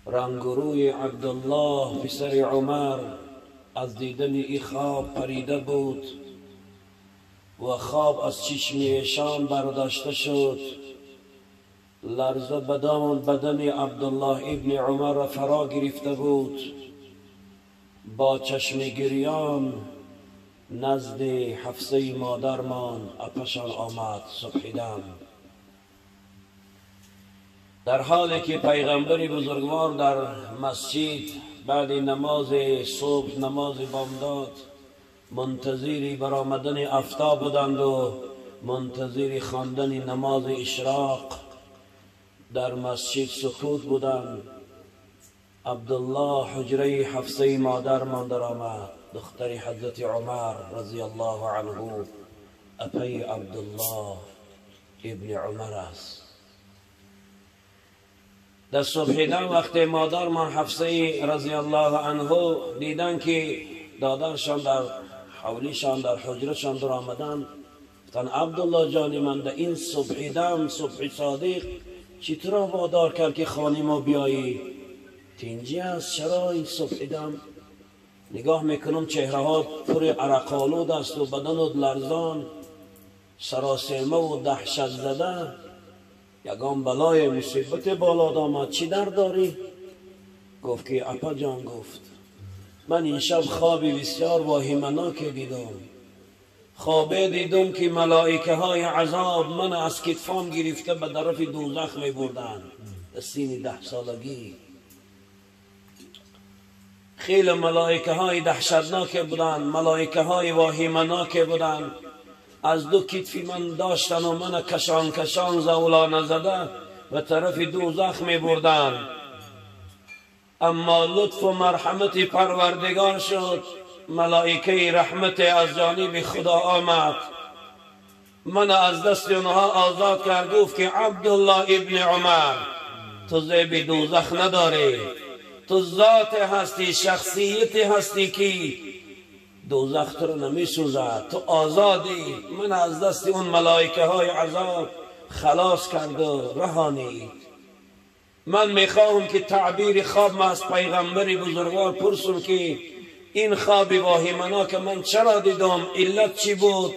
رنگ و روی عبدالله پسر عمر از دیدن ای خواب پریده بود و خواب از چشم ایشان برداشته شد. لرزه بدن عبدالله ابن عمر را فرا گرفته بود. با چشم گریان نزد حفصه مادرمان اپشان آمد صبحیدم، در حالی که پیغمبر بزرگوار در مسجد بعد نماز صبح، نماز بامداد، منتظر برآمدن آفتاب بودند و منتظر خواندن نماز اشراق در مسجد سکوت بودند. عبدالله حجره حفصه مادرمان در آمد، دختر حضرت عمر رضی الله عنه، اپی عبدالله ابن عمر است. در صبحیدن وقت مادرمان حفصه رضی الله عنه دیدن که دادرشان در حولیشان در حجرشان در آمدن، گفتن عبدالله جان من، در این صبحیدم، صبح صادق، چطور وادار کرد که خانه ما بیایی؟ تینجی است، چرا این صبحیدم؟ نگاه میکنم چهره ها پر عرق‌آلود است و بدن و لرزان، سراسیمه و دهشت زده، یگان بلای مصیبت بالا آمد، چی در داری؟ گفت که اپا جان، گفت من این شب خوابی بسیار واهمناک دیدم. خوابه دیدم که ملائکه های عذاب من از کتفام گرفته به طرف دوزخ می بردن. در سین 10 سالگی خیلی ملائکه های دهشتناک بودن، ملائکه های واهمناک بودن، از دو کتفی من داشتن و من کشان کشان زولانه زده به طرف دوزخ می بردن. اما لطف و مرحمت پروردگار شد، ملائکه رحمت از جانب خدا آمد، من از دست اونها آزاد کرد. گفت که عبدالله ابن عمر، تو زیب دوزخ نداری، تو ذات هستی، شخصیت هستی که دوزخ تو رو نمی سوزد، تو آزادی. من از دست اون ملائکه های عذاب خلاص کرد و رهانید. من میخواهم که تعبیر خواب ما از پیغمبر بزرگوار پرسم که این خواب واهمناک من چرا دیدم، علت چی بود،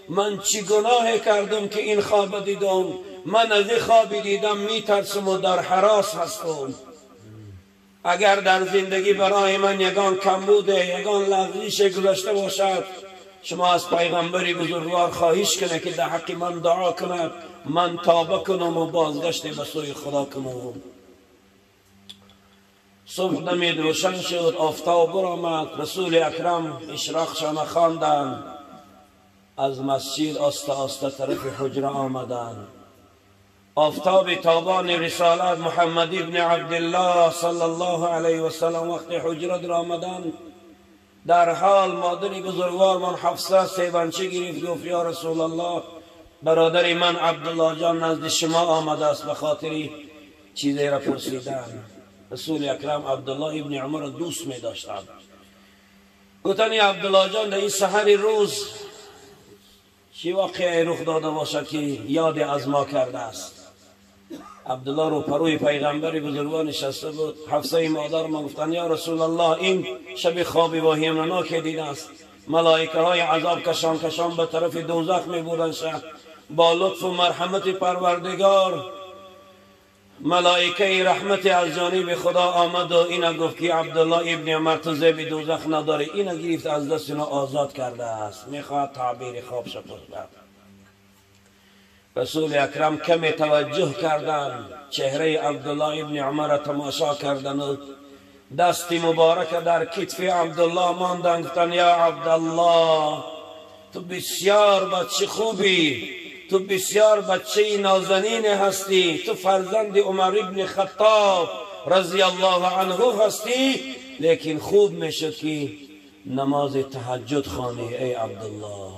من چی گناه کردم که این خواب دیدم؟ من از این خواب دیدم میترسم و در هراس هستم. اگر در زندگی برای من یگان کمبوده، یگان لغزش گذشته باشد، شما از پیغمبر بزرگوار خواهش کنه که در حق من دعا کند، من توبه کنم و بازگشت به سوی خدا کنم. صبح دمید روشن شد، آفتاب برآمد، رسول اکرم اشراقشان خواندند، از مسجد آسته آسته طرف حجره آمدند. آفتاب تابان رسالت محمد ابن عبدالله صلی الله علیه و سلم وقت حجره در آمدند، در حال مادر بزرگوار من حفصه سیبانچه گرفت، گفت یا رسول الله، برادر من عبدالله جان نزد شما آمده است به خاطر چیزی را پرسیدن. رسول اکرم عبدالله ابن عمر را دوست می داشتند. گفتن عبدالله جان در این سحر روز چی واقعی رخ داده باشد که یاد از ما کرده است؟ عبدالله رو پروی پیغمبر بزرگوار نشسته بود. حفصه مادر ما گفتن یا رسول الله، این شب خواب واهمناک دیده است، ملائکه های عذاب کشان کشان به طرف دوزخ می بردن. با لطف و مرحمت پروردگار ملائکه رحمت از جانب خدا آمد و اینا گفت که عبدالله ابن عمر تو زیب دوزخ نداری. اینا گرفت از دست اینا آزاد کرده است، میخواد تعبیر خواب شپرد. رسول اکرم کمی توجه کردن، چهره عبدالله ابن عمر تماشا کردن و دست مبارک در کتف عبدالله ماندن، گفتن یا عبدالله، تو بسیار بچه خوبی، تو بسیار بچه نازنین هستی، تو فرزند عمر ابن خطاب رضی الله عنه هستی، لیکن خوب میشد که نماز تهجد خوانی ای عبدالله.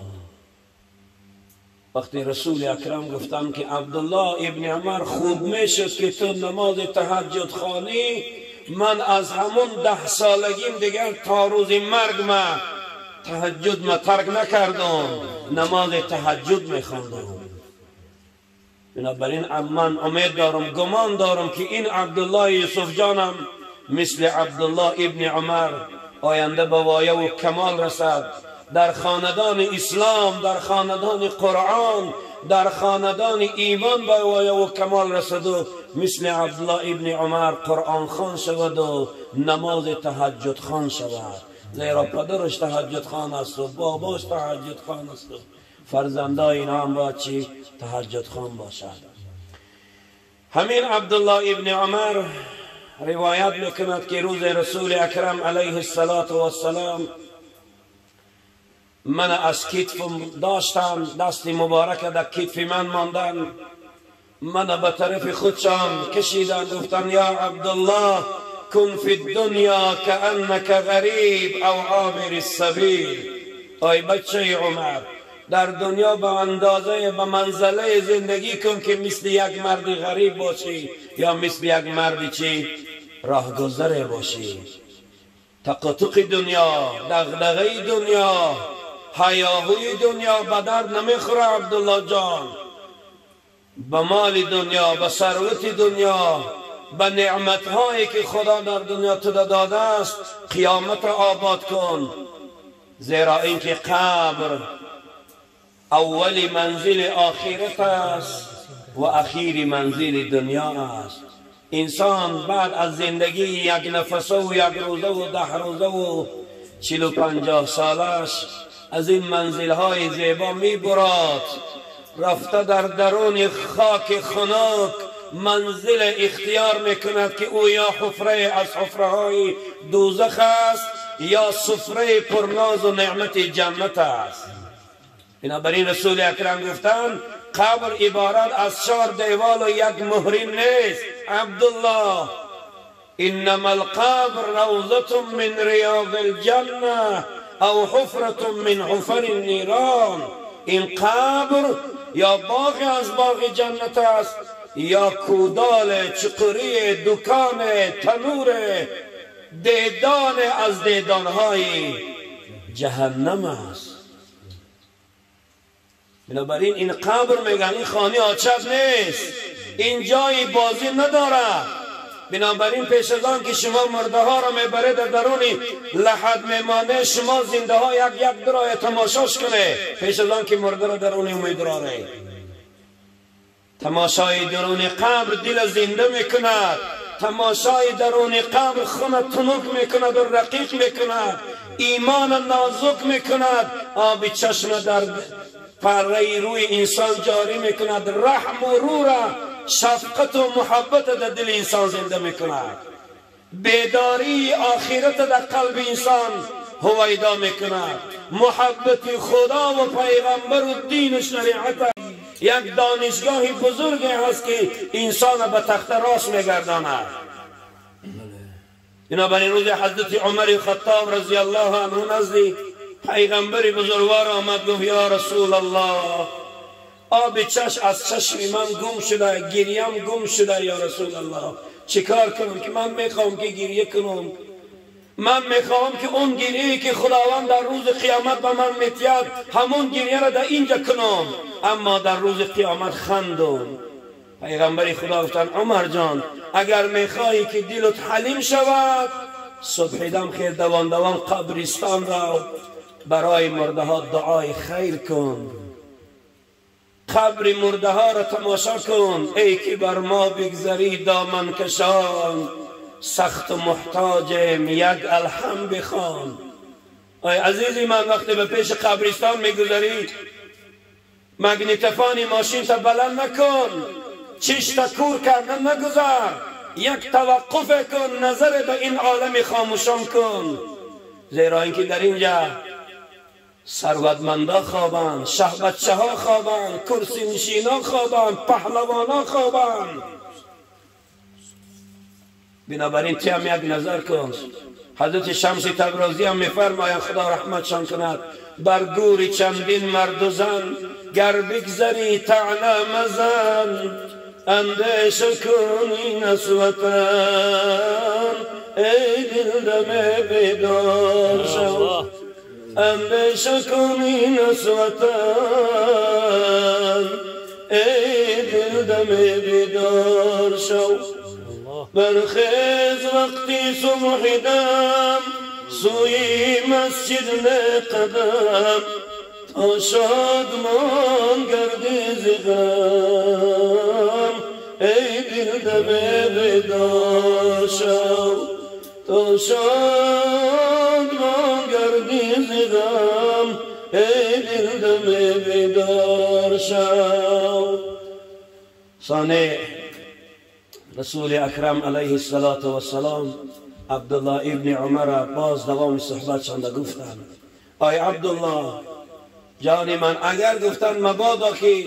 وقتی رسول اکرم گفتن که عبدالله ابن عمر خوب میشد که تو نماز تهجد خوانی، من از همون 10 سالگیم دیگر تا روز مرگ ما تهجد ما ترک نکردم، نماز تهجد میخواندم. بنابراین من امید دارم، گمان دارم که این عبدالله یوسف جانم مثل عبدالله ابن عمر آینده به وایه و کمال رسد، در خاندان اسلام، در خاندان قرآن، در خاندان ایمان به وایه و کمال رسد و مثل عبدالله ابن عمر قرآن خوان شود و نماز تهجد خوان شود. زیرا پدرش تهجد خوان است و باباش تهجد خوان است و فرزندای اینا هم باید چی؟ تهجد خوان باشد. همین عبدالله ابن عمر روایت میکند که روز رسول اکرم علیه الصلاة والسلام من از کتفم داشتم، دست مبارک در کتف من ماندن، من به طرف خودشان کشیدن، گفتن یا عبدالله کن فی الدنیا کأنک غریب او عابر السبیل. ای بچه عمر، در دنیا به اندازه به منزله زندگی کن که مثل یک مرد غریب باشی یا مثل یک مرد چی؟ راهگذر باشی. تقاطق دنیا، دغدغه دنیا، هیاهوی دنیا به درد نمیخوره عبدالله جان. به مال دنیا، به ثروت دنیا، به نعمتهایی که خدا در دنیا تو داده است قیامت را آباد کن، زیرا اینکه قبر اول منزل آخرت است و اخیر منزل دنیا است. انسان بعد از زندگی یک نفسه و یک روزه و 10 روزه و 40 و 50 سالش از این منزلهای زیبا می براد، رفته در درون خاک خنک منزل اختیار میکند که او یا حفره از حفره های دوزخ است یا سفره پرناز و نعمت جنت است. بنابراین رسول اکرم گفتند قبر عبارت از 4 دیوال و یک مهرین نیست. عبدالله انما القبر روضة من ریاض الجنة او حفرة من حفر النیران. این قبر یا باغ از باغ جنت است یا کودال، چقری، دکان، تنور، دیدان از دیدانهای جهنم است. بنابراین این قبر میگن این خانه آچب نیست، این جای بازی نداره. بنابراین پیش از آن که شما مرده ها را میبره در درون لحد میمانه، شما زنده ها یک یک درای تماشاش کنه پیش از آن که مرده را درون میدراره. تماشای درون قبر دل زنده میکند، تماشای درون قبر خون تنک میکند و رقیق میکند، ایمان نازک میکند، آب چشم در پره روی انسان جاری میکند، رحم و رو را، شفقت و محبت در دل انسان زنده میکند، بیداری آخرت در قلب انسان هویدا میکند، محبت خدا و پیغمبر و دین و شریعت. یک دانشگاه بزرگ هست که انسان به تخت راست میگرداند. بنابراین روز حضرت عمر خطاب رضی الله عنه نزد پیغمبر بزرگوار آمد، گفت یا رسول الله آب چشم از چشم من گم شده، گریم گم شده، یا رسول الله چیکار کنم که من میخوام که گریه کنم، من میخوام که اون گریه که خداوند در روز قیامت به من میتید همون گریه را در اینجا کنم، اما در روز قیامت خندم. پیغمبر خدا گفتن عمر جان اگر میخوایی که دلت حلیم شود صبح دم خیر دوان دوان قبرستان را برای مرده ها دعای خیر کن، قبر مرده ها را تماشا کن، ای که بر ما بگذری دامن کشان، سخت و محتاجم یک الحم بخوان. ای عزیزی من وقتی به پیش قبرستان میگذری مگنیتفانی ماشین تا بلند نکن، چش تا کور کردن نگذر، یک توقف کن، نظر به این عالم خاموشان کن، زیرا اینکه در اینجا ثروتمندا خوابند، شهبچه ها خوابند، کرسی نشینا خوابند، پهلوانا خوابند. بنابراین تی هم یک نظر کن. حضرت شمس تبرازی هم میفرمایند خدا رحمتشان کند، بر گور چندین مرد و زن گر بگذری طعنه مزن، اندیشه کن این از وطن، ای دل دم بیدار شو، اندیشه کن این از وطن، ای دل دم بیدار شو. برخیز وقتی صبح دم، سوی مسجد قدم، تا شادمان گردی ز غم. ای دل دم بیدار شو، تا شادمان گردی ز غم. ای دل دم بیدار شو. صانع رسول اکرم علیه الصلاة والسلام عبدالله ابن عمر باز دوام صحبت شنده گفتند آی عبدالله جان من، اگر گفتن مبادا که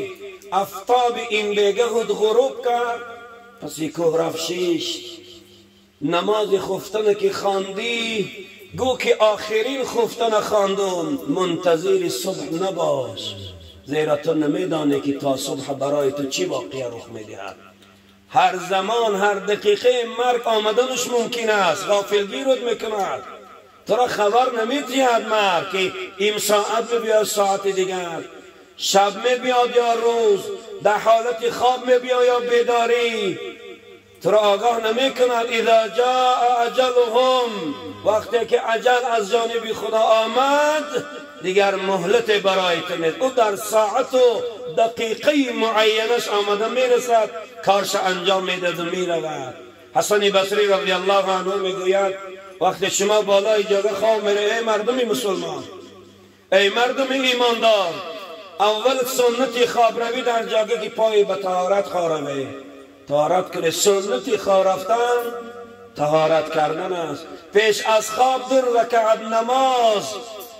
افتاب این بیگه خود غروب کرد، پس کوه رفت شیشت نماز خفتن که خواندی، گو که آخرین خفتن خواندم، منتظر صبح نباش، زیرا تو نمیدانی که تا صبح برای تو چی واقعه رخ میدهد. هر زمان هر دقیقه مرگ آمدنش ممکن است، غافلگیرت میکند، تو را خبر نمیدهد مرگ که این ساعت میبیاد ساعت دیگر، شب میبیاد یا روز، در حالت خواب میبیاد یا بیداری، تو را آگاه نمیکند. اذا جاء اجلهم، وقتی که اجل از جانب خدا آمد دیگر مهلت برای تو نیست، او در ساعت و دقیقه معینش آمده میرسد، کارش انجام میدهد و میرود. حسن بصری رضی الله عنه میگوید وقتی شما بالای جاگه خواب میره، ای مردم مسلمان، ای مردم ایماندار، اول سنت خواب روی در جاگه که پای به طهارت خواروه، طهارت کنه. سنت خواب رفتن طهارت کردن است. پیش از خواب 2 رکعت نماز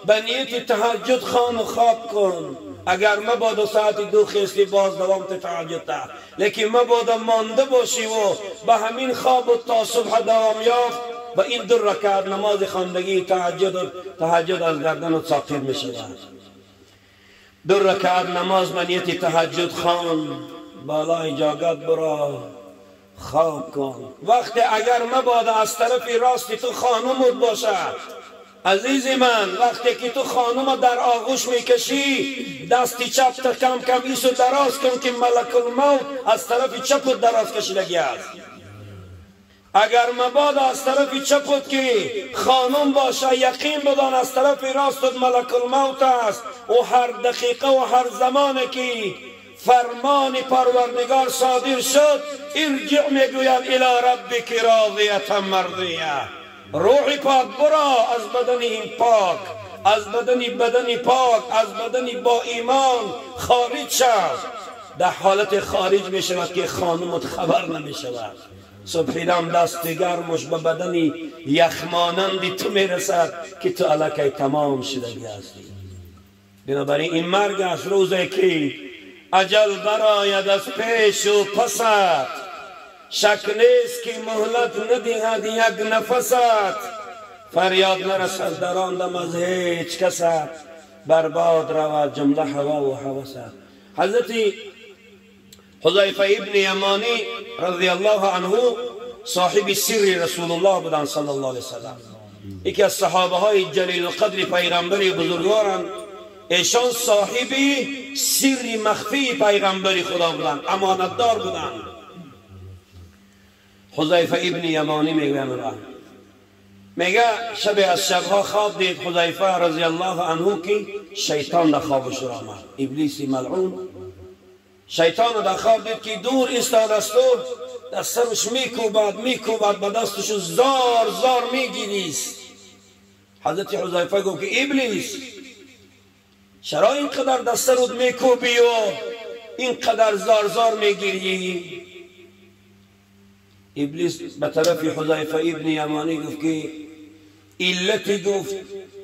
به نیت تهجد خوان و خواب کن. اگر مبادا ساعت 2 خیستی باز دوام تهجد ده، لیکن مبادا مانده باشی و به همین خواب و تا صبح دوام یافت، با این 2 رکعت نماز خواندگی تهجد از گردن و ساقط می شود. 2 رکعت نماز به نیت تهجد خوان، بالای جاگت برا خواب کن. وقتی اگر مبادا از طرف راستی تو خانمت باشد، عزیز من، وقتی که تو خانم در آغوش میکشی، دستی چپ تا کم کم ایسو دراز کن که ملک الموت از طرف چپت دراز کشیدگی است. اگر مبادا از طرف چپت که خانم باشه، یقین بدان از طرف راستت ملک الموت است. و هر دقیقه و هر زمان که فرمان پروردگار صادر شد، ارجع میگوید الی ربک راضیة مرضیه. روح پاک برا از بدن این پاک، از بدن پاک، از بدن با ایمان خارج شد. در حالت خارج می شود که خانمت خبر نمی شود. صبحیدم دست گرمش به بدن یخمانند تو می رسد که تو علاقه تمام شدگی هستی. بنابراین این مرگ است، روزی که اجل براید از پیش و پست، شک نیست که مهلت ندهد یک نفست، فریاد نرسد در آن دم از هیچ کست، برباد رود جمله هوا و هوست. حضرت حذیفه ابن یمانی رضی الله عنه صاحب سر رسول الله بودند صلی الله علیه وسلم، یکی از صحابه های جلیل القدر پیغمبر بزرگوارند. ایشان صاحب سر مخفی پیغمبر خدا بودند، امانتدار بودند. حذیفه ابن یمانی میگه شب از شبها خواب دید حذیفه رضی الله عنه که شیطان در خوابش آمد، ابلیس ملعون. شیطان در خواب دید که دور ایستاده است و در سرش میکوبد، به دستش زار زار میگیریست. حضرت حذیفه گفت که ابلیس، چرا اینقدر دست سرت میکوبی و اینقدر زار زار میگیری؟ ابلیس به طرف حذیفه ابن یمانی گفت که علت، گفت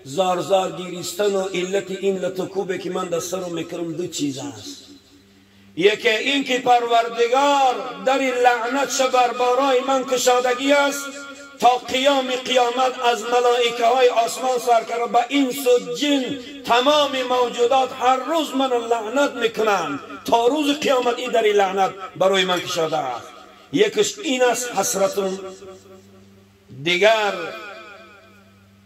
زار زار گیریستن و علت این لتکوبه که من دست رو میکنم 2 چیز است. یکی این که پروردگار در لعنت بر بالای من کشادگی است تا قیام قیامت، از ملائکه های آسمان سر کرده به انس و جن، تمام موجودات هر روز من لعنت میکنند تا روز قیامت، این در لعنت برای من کشاده است. یکش این است حسرتون، دیگر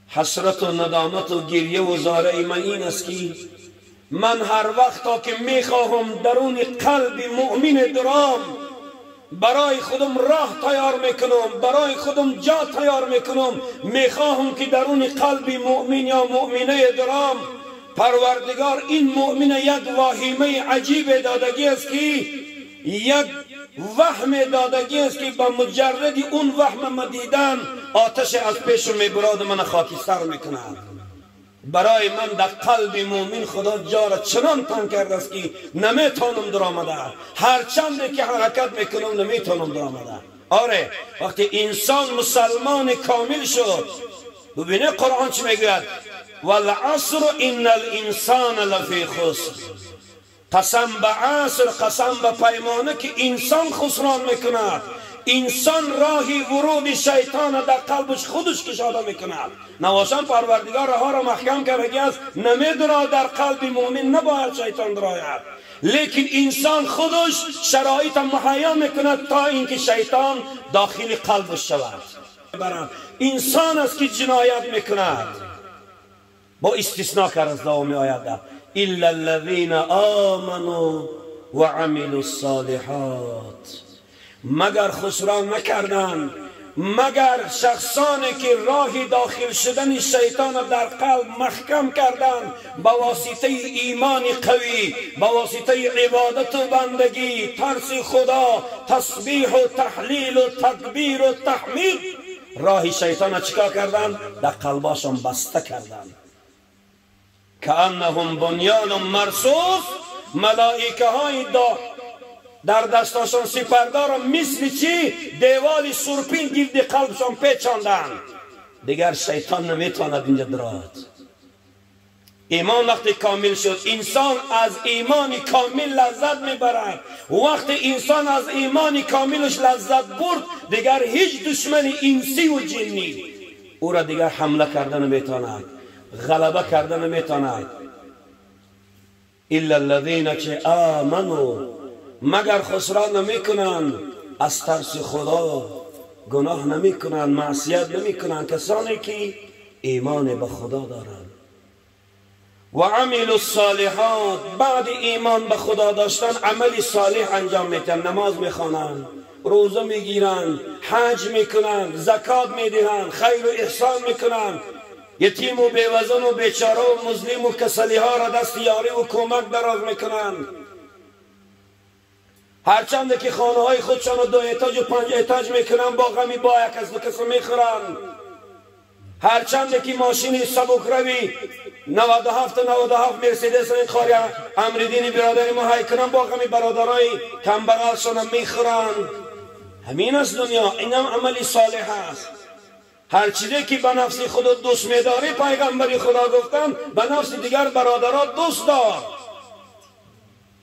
حسرت و ندامت و گریه و زاره من این است که من هر وقت که میخواهم درون قلب مؤمن درام، برای خودم راه تیار میکنم، برای خودم جا تیار میکنم، میخواهم که درون قلب مؤمن یا مؤمنه درام، پروردگار این مؤمن یک واهمه عجیب دادگی است که یک وهم دادگی است که با مجرد اون وهم مدیدن آتش از پیش میبراد من خاکستر میکند. برای من در قلب مؤمن خدا جا را چنان تنگ کرده است که نمیتونم در آمده، هر چند که حرکت میکنم نمیتونم در آمده. آره وقتی انسان مسلمان کامل شد، ببینه قرآن چی میگوید؟ والعصر ان الانسان لفی خسر. قسم به عصر، قسم به پیمانه که انسان خسران میکند. انسان راهی ورود شیطان در قلبش خودش کشاده میکند. نواشان پروردگار راه را محکم کرده است، نمیدونه در قلب مؤمن نباید شیطان درآید، لیکن انسان خودش شرایط مهیا میکند تا اینکه شیطان داخل قلبش شود. انسان است که جنایت میکند، با استثناء کرد از دوام آیت الا الذين آمنوا وعملوا الصالحات، مگر خسران نکردند، مگر شخصانی که راه داخل شدن شیطان در قلب محکم کردند با واسطه ایمان قوی، با واسطه عبادت و بندگی، ترس خدا، تسبیح و تحلیل و تکبیر و تحمید، راه شیطان چیکار کردند؟ در قلباشان بسته کردند. کأنهم بنیان مرصوص، ملائکه های در دستاشان سپردار مثل چی؟ دیوال سرپین گرد قلبشان پیچاندند. دیگر شیطان نمیتواند اینجا درآید. ایمان وقتی کامل شد، انسان از ایمان کامل لذت میبرد. وقتی انسان از ایمان کاملش لذت برد، دیگر هیچ دشمن انسی و جنی او را دیگر حمله کردن نمیتواند، غلبه کردن نمیتواند. الا الذین که آمنوا، مگر خسران نمیکنند از ترس خدا، گناه نمیکنند، معصیت نمیکنند، کسانی که ایمان به خدا دارند. و عملوا الصالحات، بعد ایمان به خدا داشتن عمل صالح انجام میدن، نماز میخوانند، روزه میگیرند، حج میکنند، زکات میدهند، خیر و احسان میکنند، یتیم و بیوزن و بیچاره و مظلوم و کسلی ها را دست یاری و کمک دراز میکنند. هرچند که خانه های خودشان رو 2 اتاج و 5 اتاج میکنن، با غمی با یک از دو کس میخورن. هرچند که ماشین سبک روی 97 مرسیدس این خاری امردین برادر ما های کنن، با غمی برادرای کمبغلشان میخورن. همین است دنیا، اینم عمل صالح است. هر چیزی که به نفس خود دوست میداری، پیغمبر خدا گفتن به نفس دیگر برادرات دوست دار.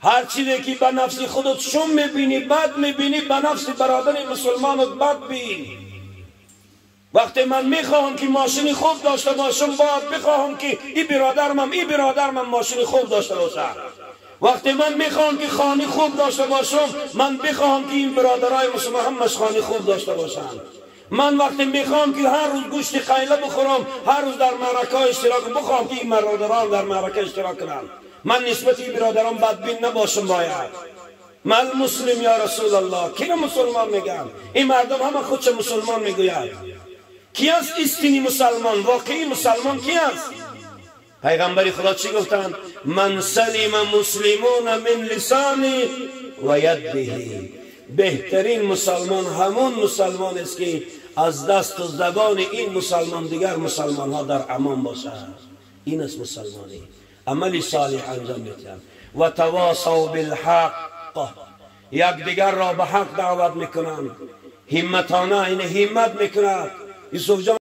هر چیزی که به نفس خودت شوم میبینی، بد میبینی، به نفس برادر مسلمانت بد بین. وقتی من میخواهم که ماشین خوب داشته باشم، باید بخواهم که این برادرم ماشین خوب داشته باشه. وقتی من میخواهم که خانه خوب داشته باشم، من بخواهم که این برادرای مسلمان همش خانه خوب داشته باشند. من وقتی میخوام که هر روز گوشت قیله بخورم، هر روز در معرکه اشتراک بخوام که این برادران در معرکه اشتراک کنند. من نسبت این برادران بدبین نباشم. باید من مسلم یا رسول الله، کی مسلمان میگم؟ این مردم همه خودش مسلمان میگوید. کی است استینی مسلمان؟ واقعی مسلمان کی است؟ پیغمبر خدا چی گفتند؟ من سلم مسلمون من لسانی و یده. بهترین مسلمان همون مسلمان است که از دست و زبان این مسلمان دیگر مسلمان ها در امان باشد. این است مسلمانی، عمل صالح انجام میدن. و تواصوا بالحق، یک دیگر را به حق دعوت میکنند. همتانه، این همت میکند. یوسف جان